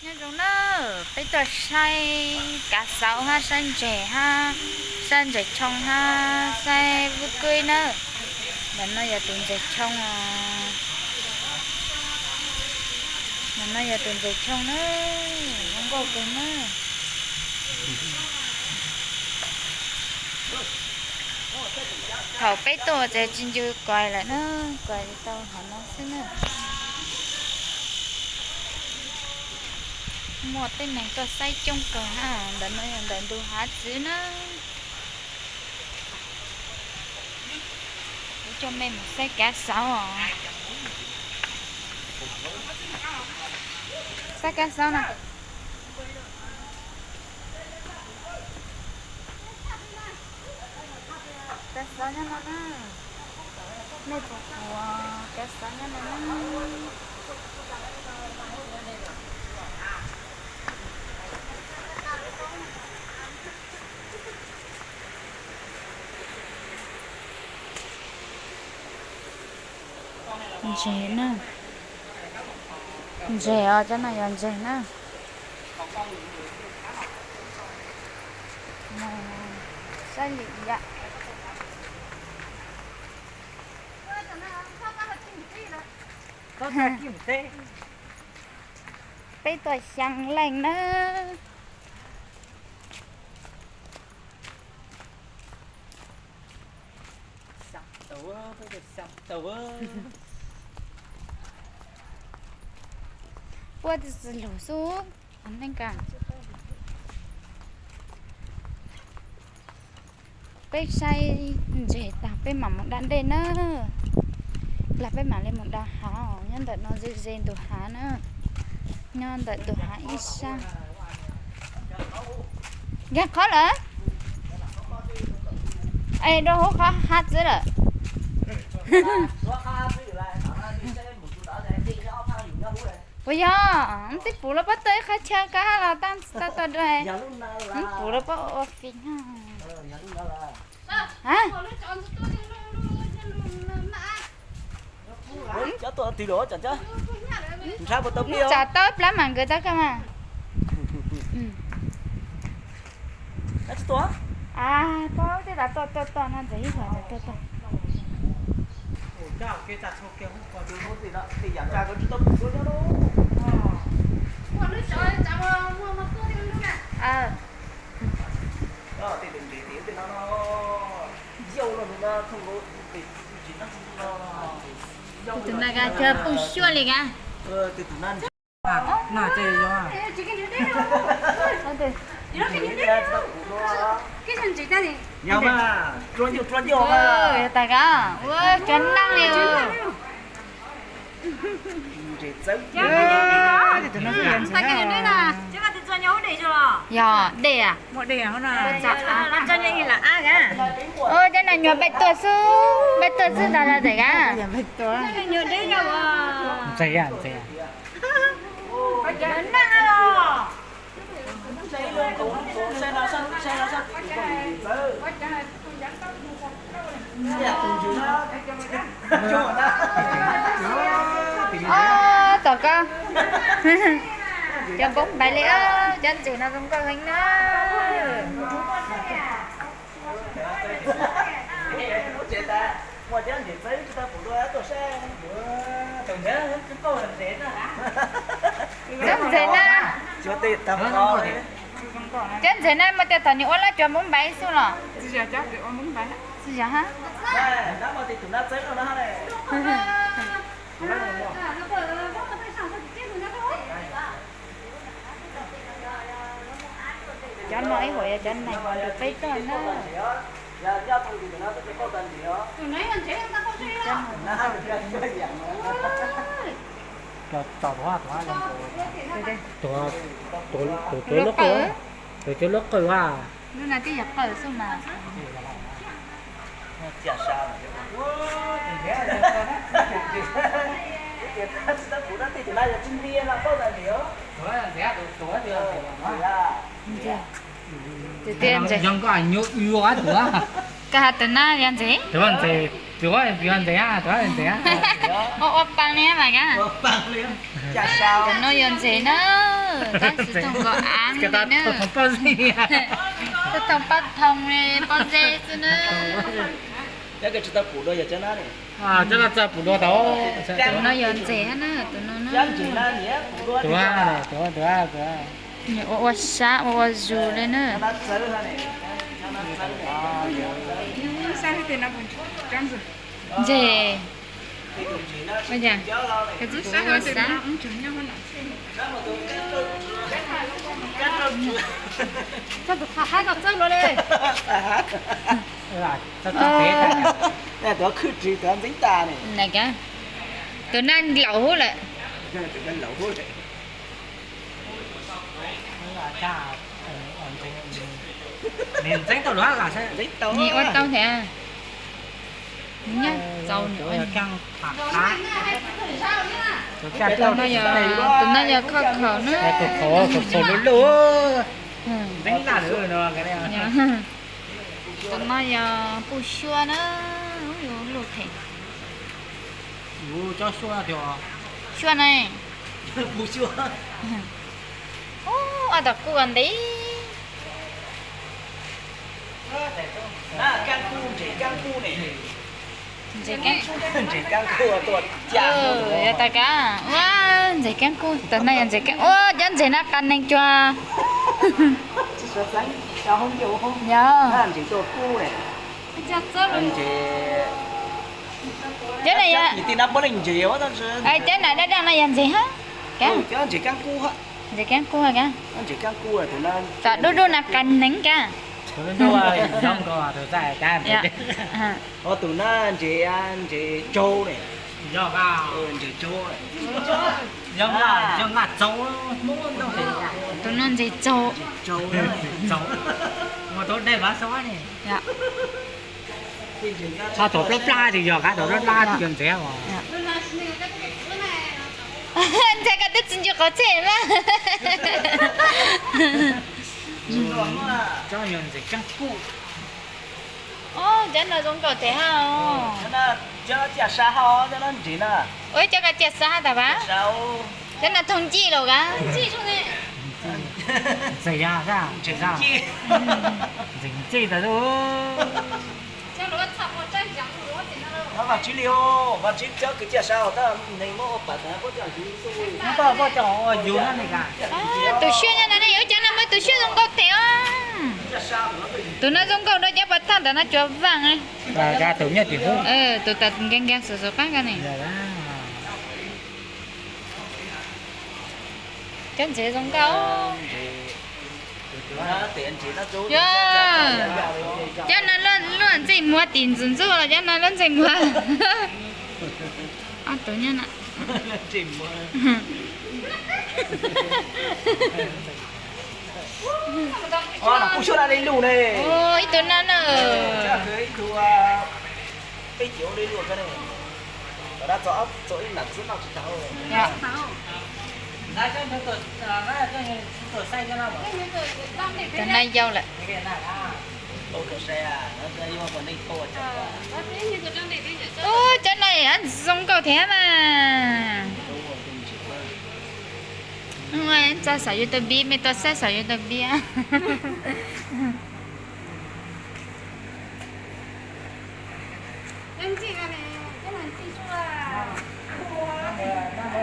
Nyob zoo na, peb tuaj saib kav xauv hab saib ntses hab saib ntses choo hab saib vwj kub na. Ntawm no yog tus ntses choo os. Ntawm no yog tus ntses choo na, zoo nkauj kawg na. Thaum peb tuaj ces tsis ncu kuas lawm na, kuas tau hauv no xwb na. Muaj tej neeg tuaj saib coob kawg na, ntawm no yog ntawm ntug hav txwv na. Kuv coj mej mus saib kav xauv os. Saib kav xauv na. Kav xauv nyob no na. Mej puas pum kav xauv nyob no na. Ntses na. Ntses os, cov no yog ntses na. Saib li yam. Peb tuaj xyaa leej na. Puab twb tsis lug xwb. Peb saib ntses tag peb mam mus da dej na. Plag peb mam li mus da hav, nyob ntawm no ze ze ntug hav na. Nyob ntawm ntug hav ib sab. Nkag qhov lawm. Es rau hauv qhov hav txwv lawm. Puas yog? Twb pum lawv pob tw ib qhov chaw kab los tab tom dua. Twb pum lawv pob ua fim. Tsam tau plab mas nkawd tau koj mas. Tsis tua. Tau tej tas tua tua tua no ntxim ib yam tua tua. Tus na kag cog phooj xyuaj li kag. Yog mas, tsuas nyuj tsuas ncauj mas. Yog tas kag, ua cov neeg li. Yog dej a? Cov no nyuag npaj tuaj xwb, npaj tuaj xwb tas tas kag. Ntxeev, ntxeev. Tom koj, cov npoob npais li, cov ntses no zoo nkauj heev na. Cov ntses na, cov ntses na mas tias thaum nws ua lab cov npoob npais xwb los? Tsis yog. Cov no ib huam yog cov neeg uas peb tuaj na. Tus cuab lub qawj, tus cuab lub qawj a. Lub no twb yog qawj xwb mas. Tus tiag ntses. Yog nkoj nyuj ywg tus. Koj has tus na yog ntses? Tus ntses, tus ntses, tus ntses. Ua ua paas li mas kag. Tus no yog ntses na. Tab sis thoom nkaus av li na. Thoom poj ze, thoom poj thoom li poj ze xwb na. Tus no yog ntses hab na, tus no na. Tus, tus, tus, ua ua sab ua ua zus li na. Ntses. Ua cas, ua sab. Txog tus qhov haib ko txawj luaj li. Tus na laus hub lawm. Nws ua tau thiab. Nyob txaus nws. Tus no yog, tus no yog khoj khaum na. Tus no yog puj suab na. Luj phem. Suab na. Ub, ob tog kuj ntev. Ntses keeb, yog tas kav ua ntses keeb kub, tus no yog ntses keeb, ua cov ntses no qa neeg cuag. Yog. Cov na, cov na daj daj no yog ntses hab. Ntses keeb kub ka. Tom dub dub no qa neeg ka. Tus na ntses, ntses tsaug ne. Ntses tsaug. Tus no ntses tsaug. Tsaug. Ua tau dej vaj sab ne. Ho thaum plab plab ces yog, qab thaum plab plab ces yog ntses os. Ntses koj twb tsis ntsib qhov txhij na. Cov yog ntses keeb kub. Cov no zoo nkauj tiag hab. Ua cov ko ciaj xav hab tas vas. Cov no thooj ncij los ka. Ntxeev ncij tas. Tus siab nyob no ne, yuav cov no muaj tus siab zoo nkauj tiag os. Tus no zoo nkauj dua cov pas thaj ntawm no cuav vaaj. Tus nyob tim hub. Tus tas nkees nkees xum xum qaab ko ne. Cov ntses zoo nkauj. Yog, cov no luaj ntsej muag tim ntxwv ntxuj los cov no luaj ntsej muag. Ob tug nyob no. Ib tug no na. Cov no yau lawm. Ub, cov no zoo nkauj thiab mas. Txog saum YouTube, mej tuaj saib saum YouTube.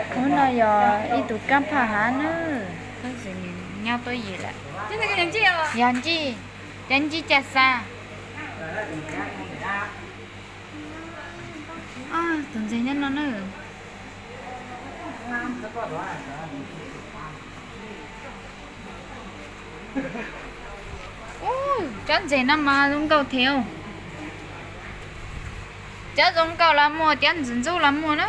Hnub no yog ib tug kaab phaj hav na, tab sis nws nyob tuab yim lawm. Yog ncij, cov ncij caj xa. Tus ntses nyob no na. Ub, cov ntses no mas zoo nkauj thiab. Cov zoo nkauj los muaj, cov ntxim ntxub los muaj na.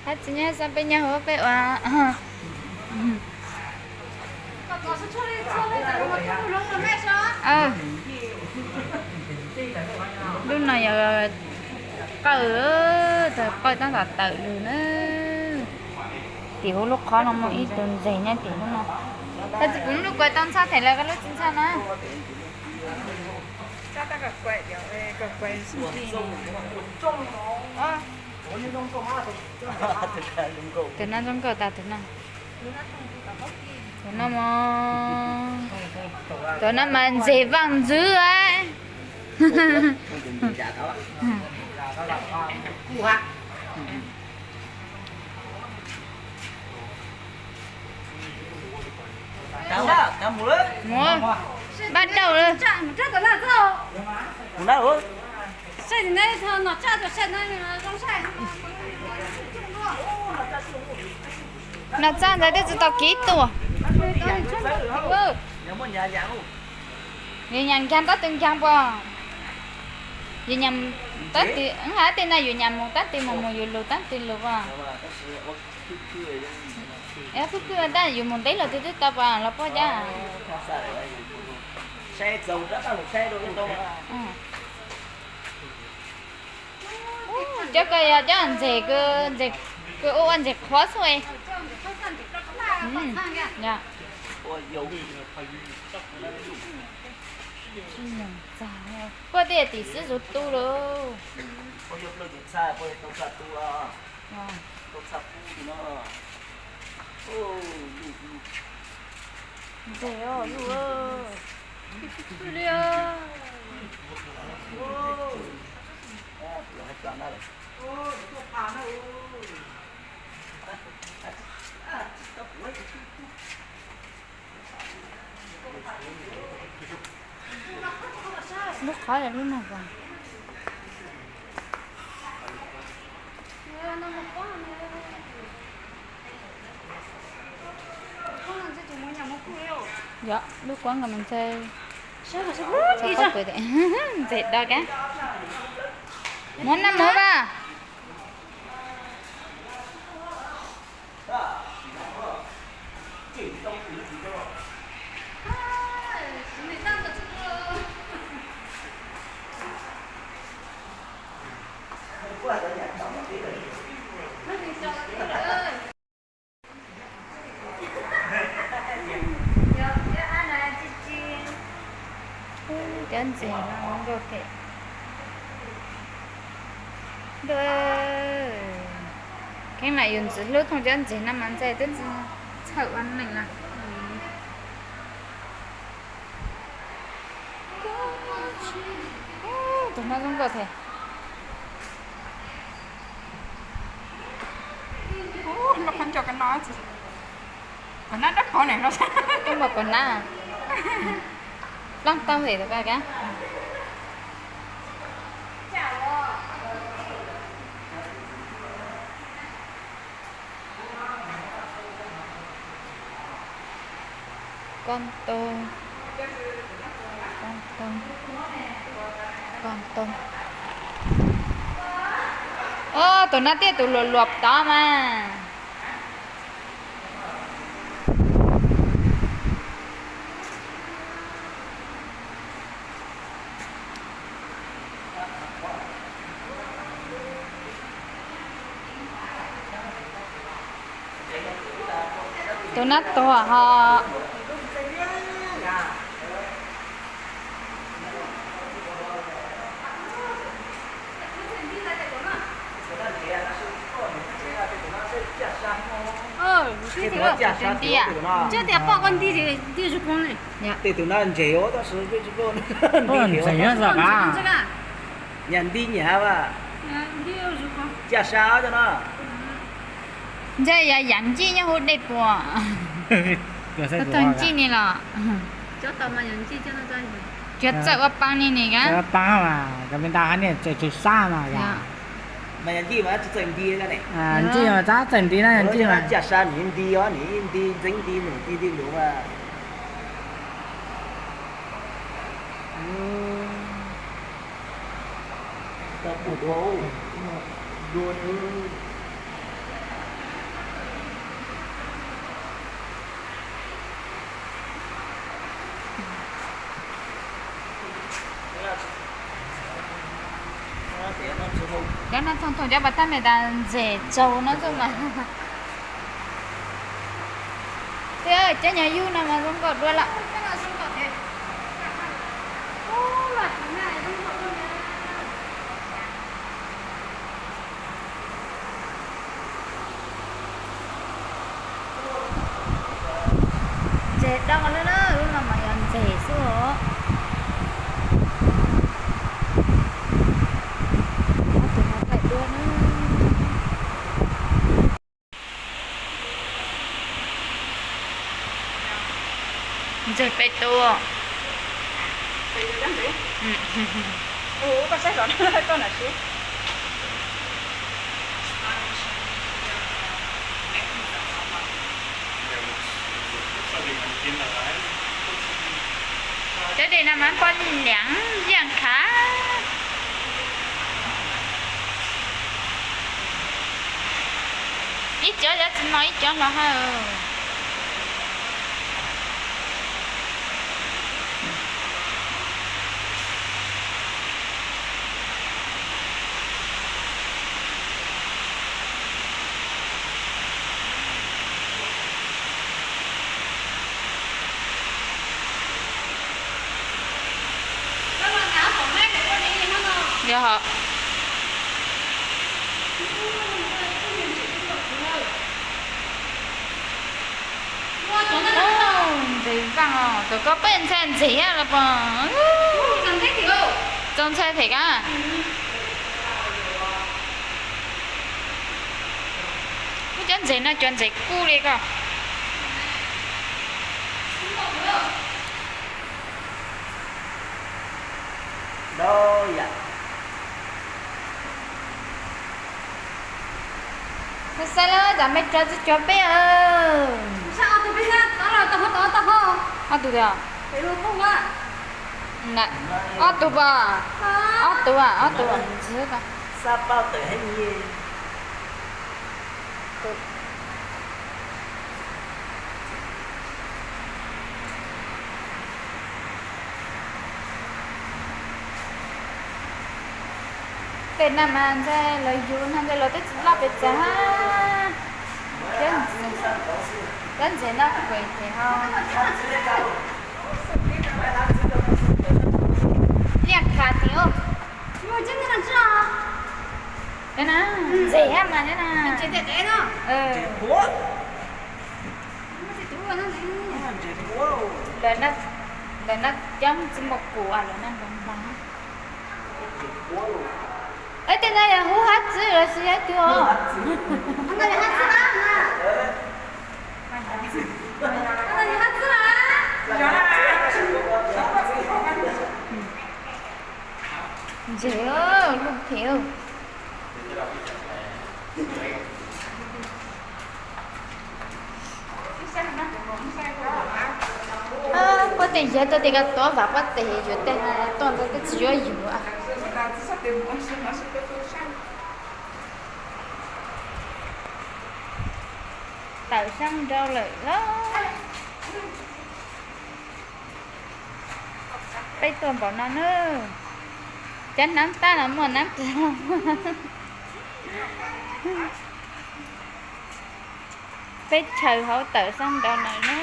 Hab tsis nyob xav peb nyob hauv peb ua. Lub no yog qawj, qawj tab tom tawm lug na. Tim huv lub qhov no muaj ib tug ntses nyob tim lub no. Koj tsis pum lub kua tau ntxhab them lawm koj lub tsis ntxhab na. Tus no zoo nkauj tas tus no. Tus no mas, tus no mas ntxeg vaj ntxwv. Mus, npaj rau lawm. Noj txaj ntawd twb tsis tau kiv tuaj. Yus nyam nkaag tab twg nkaag puas? Yus nyam tab twg, hab tej no yus nyam mus tab twg mus mus yus lug tab twg lug puas? Phwj phwj tab yus mus ntev lug twg twb tau puas los puab cab. Cov koj yog cov ntxeg, ntxeg, kws ua ua ntxeg qhuav xwb. Puab tej tim xwb zus tu lawm. Ntxeg os yus. Lub qhov lub no puas? Yog lub kuab nkaus mas ntxhw. Ntxhw do kab. Muab naj muab vas. Cov ntxeg no nkauj thiab. Kheev lam yus ntxim hlub thooj cov ntxeg no mas ntxhw twb txhawj ua neej na. Tus no zoo nkauj thiab. Lub qhov ncauj ko no, qhov nab dawb paug ne, twb muaj qhov nab, plaab tau tes tus koj kab. Koj tau, koj tau, koj tau. Tus no tiaj tus luas luas tod mas. Tus nab tuag ho. Tus no tias pom koj nti, nti zus koob ne. Tej tus no ntses tab sis ntses nyob zog qab. Nyam nti nyam vas. Ca sa cov no. Ntxawg yog yam ncij nyob hauv dej puas? Tug ncij ni los? Cov txawj ua paab ni ne. Paab mas kov me nta hab niam txawj txug sab mas yog. Mas yog ncij mas txawj nti, ncij mas tab txawj nti na, yog ncij mas. Ca sa nws nti os, nws nti ntxeev nti num nti nti lus mas. Cov no thooj thooj cov pas tab me tas ntxeg tsaug no xwb mas. Cov nyuag yug no mas zoo nkauj dua lawm. Ntses doo lawm na, lub no mas yog ntses xwb os. Ob tug no thaij duab na. Ntses peb tug. Cov dej no mas poj niam yeej khav. Ib cov cov tsis no ib cov los hawm. Yog hos. Ntses vaj os, tom ko peb ntxhais ntxim los pom. Txaus ntshai thiab kab. Muab cov ntses no cov ntses kub li ko. Xav xav lawm, tam me tso tsis cov peb. Ob tug tiag. Ob tug pas. Ob tug, ob tug ntxiv ko. Tej no mas ntshai lawv yug no ntshai lawv twb tsis loj pes tsawg. Cov ntses no kuj ces ho liaj khav tiag. Ntses mas. Lawv no coob tsis muaj kuv, lawv no npog npog. Tej no yog hub hab txwb los sis yog twg os? Ntses, lub phem. Pob tes yawg tuaj tes ko tuav vam pob tes yuav tej tuaj ntawd twb tsis yuav yus. Tawm sab nraud lawm los. Peb tuaj npaum no na. Cov hnab tab los muaj, hnab ris los muaj. Peb chaw hauv tawm sab nraud lawm na.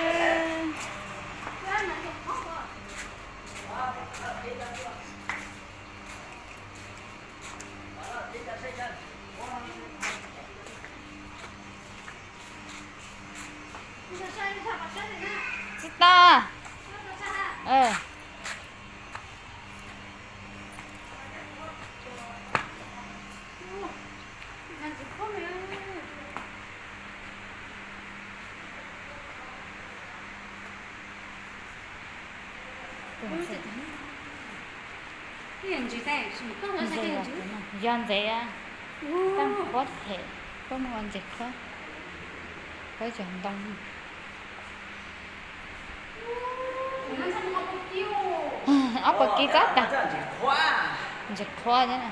Tsis tau. Yog ntses, koj qhuav them, koj muaj ntses qhuav, qhuav cov ntoo. Ob pawg kib txob tag. Ntses qhuav thiab na.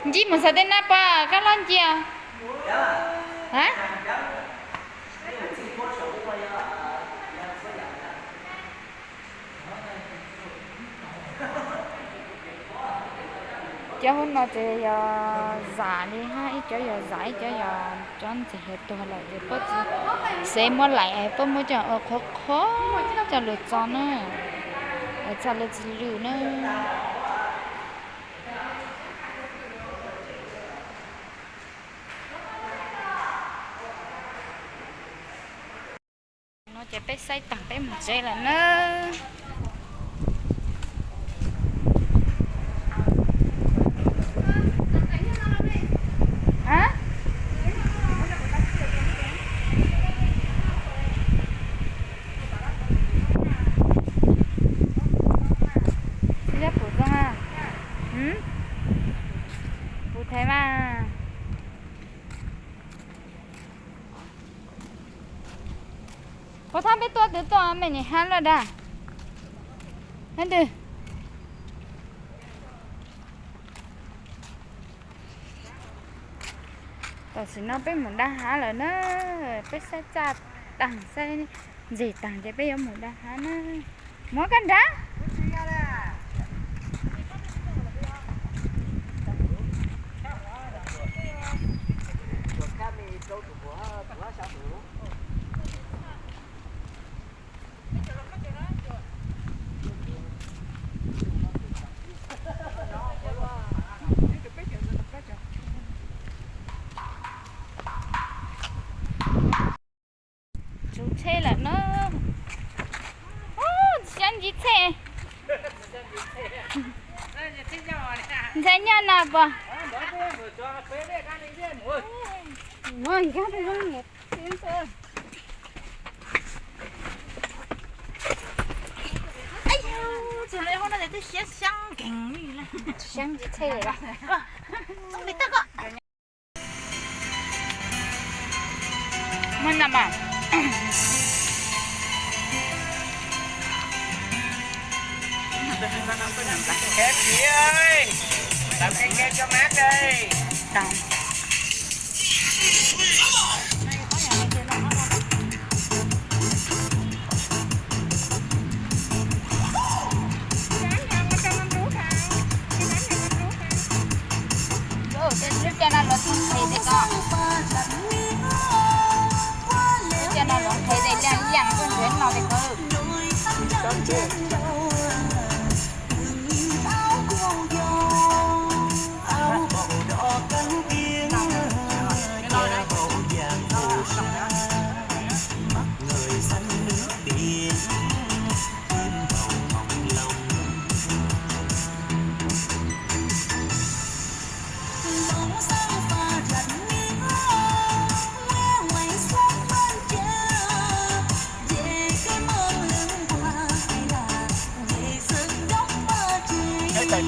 Ncig mus xav tej nab pas kab lob ncia. A, Cov hauv no ces yog zam li hab, ib cov yog zam, ib cov yog cov ntxeev hluav tuag lawm ces puab tsis xev muab laim, puab muab coj ua qhuav qhuav coj lug txo na, txhaj le tsis lwj na. No ces peb saib taag peb moog tsev lawm na. Pum zoo a? Pum thev mas. Puas thab peb tuaj twg tuaj me nyuam hab lawm dag? Hab twg? Tam sim no peb mus da hav lawm na, peb saib txaj taag saib ntses taag ces peb yuav mus da hav na. Muab koj nrad. Tsuv tsheb lawm na. Xyab ntsib tsheb. Ntshai nyaj na pog. Xyab ntsib tsheb lawm. Muab nam mas. Lub caij no luag tsis nqhis tes ko. Lub caij no luag nqhis tes liaj liaj kuj ntsev no tes ko. Tawm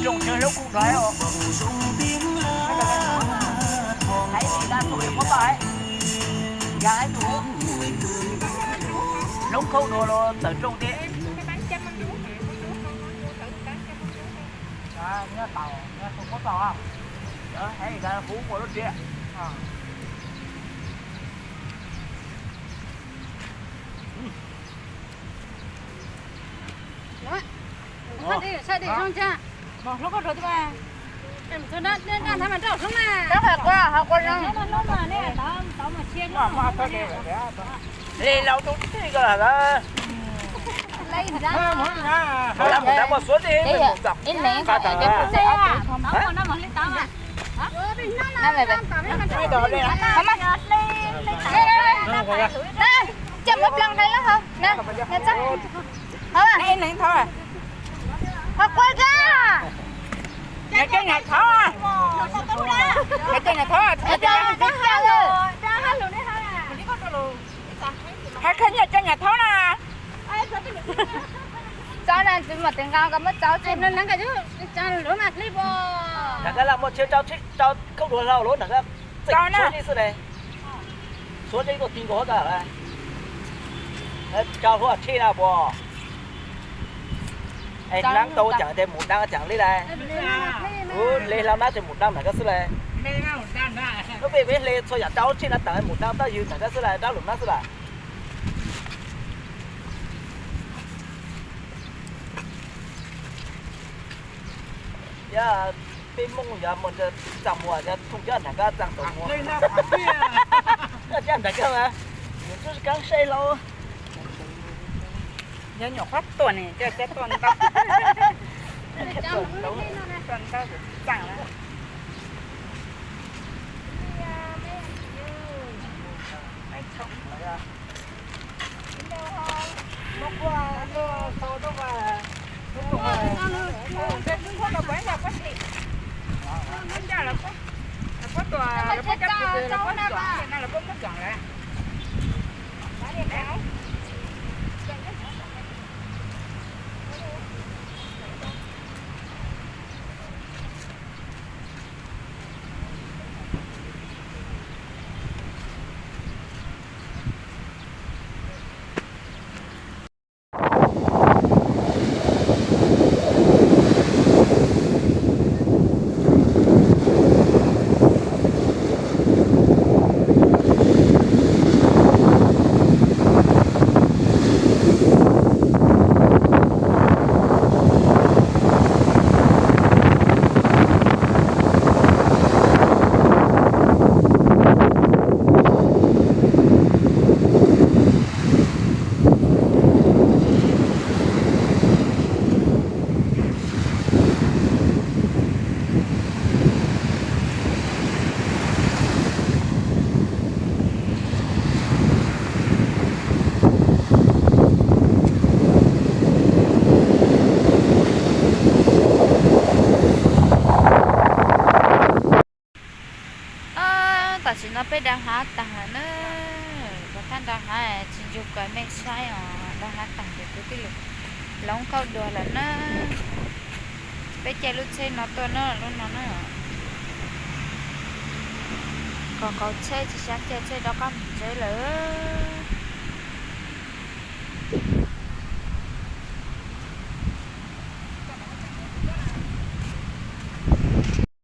rooj tsw hlub kuv dua. Hlub khaub dua los tawm rooj thiab. Kuv ua lub riam. Li laus tus tij ko lawm. Mus dab muaj suav tij. Coj muab plaws nqe lab hauv na. Ho quaj kag. Coj nyam thov, coj nyam thov. Hais khav nyiaj coj nyam thov na. Tso na, tsis muaj tes nqa koj muab tso tso. Nram koj laj muaj tsheb rau khaub dua hlau lawm nram koj. Txeem suav li xwb ne. Suav li tuaj ti nkaus koj. Rau hluav tsheb na puas. Es dlaab tau caag tes mus dlaab caag li lawm. Hle hlau nab tes mus dlaab nram koj xwb lawm. Lub peb peb hle txhua yam rau tsheb na tawm mus dlaab tab ywg nram koj xwb lawm, dab lum nab xwb lawm. Yog Peb Hmoob yog mus txog mus yog thooj cov nram koj txog tau mus. Koj coj nram koj mas, yus twb kaab saib hlau. Yog nyuam qhuav tuaj ne, coj cov tuaj ntau. Tuaj ntau txaaj na. Tam sim no peb dawb hav taag lawm na. Kuv thaj dawb hav tsis ntsug kws mej saib os, dawb hav taag ces kuv tij lug loob kauj dua lawm na. Peb caij lub tsheb no tuaj na, lub no na. Koj kauv tsheb tsis xyaav caij tsheb rov qab moog tsev lawm.